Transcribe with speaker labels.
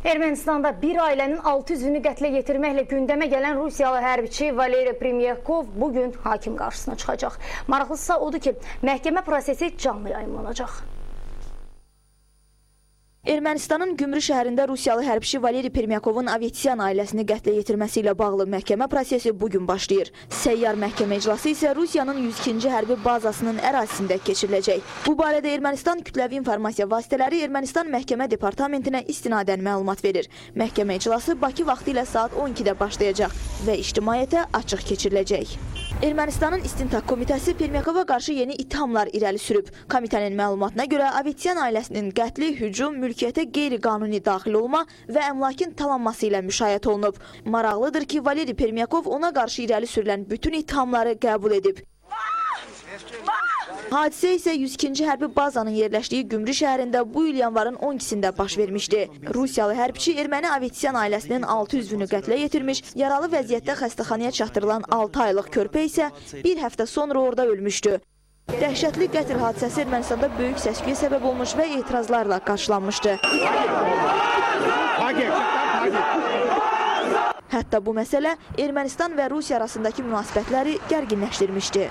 Speaker 1: Ermənistanda bir ailənin 6 üzvünü qətlə yetirməklə gündəmə gələn Rusiyalı hərbiçi Valeri Permyakov bugün hakim qarşısına çıxacaq. Maraqlısı odur ki, məhkəmə prosesi canlı yayımlanacaq.
Speaker 2: Ermənistanın Gümrü şəhərində Rusiyalı hərbiçi Valeri Permyakovun Avetyan ailəsini qətlə yetirməsi ilə bağlı məhkəmə prosesi bugün başlayır. Səyyar məhkəmə iclası isə Rusiyanın 102-ci hərbi bazasının ərazisində keçiriləcək. Bu barədə Ermənistan kütləvi informasiya vasitələri Ermənistan Məhkəmə Departamentinə istinadən məlumat verir. Məhkəmə iclası Bakı vaxtı ilə saat 12-də başlayacaq və ictimaiyyətə açıq keçiriləcək. Ermənistanın İstintaq Komitəsi Permyakova qarşı yeni ittihamlar irəli sürüb. Komitənin məlumatına görə Avetyan ailəsinin qətli, hücum, mülkiyyətə qeyri-qanuni daxil olma və əmlakın talanması ilə müşayiət olunub. Maraqlıdır ki, Valeri Permyakov ona qarşı irəli sürülən bütün ittihamları qəbul edib. Hadisə isə 102-ci hərbi bazanın yerləşdiyi Gümrü şəhərində bu il yanvarın 12-sində baş vermişdi. Rusiyalı hərbiçi erməni Avetyan ailəsinin 6 üzvünü qətlə yetirmiş, yaralı vəziyyətdə xəstəxanaya çatdırılan 6 aylıq körpə isə bir həftə sonra orada ölmüşdü. Dəhşətli qətl hadisəsi Ermənistanda böyük səs-küyə səbəb olmuş və etirazlarla qarşılanmışdı. Hətta bu məsələ Ermənistan və Rusiya arasındakı münasibətləri gərginləşdirmişdi.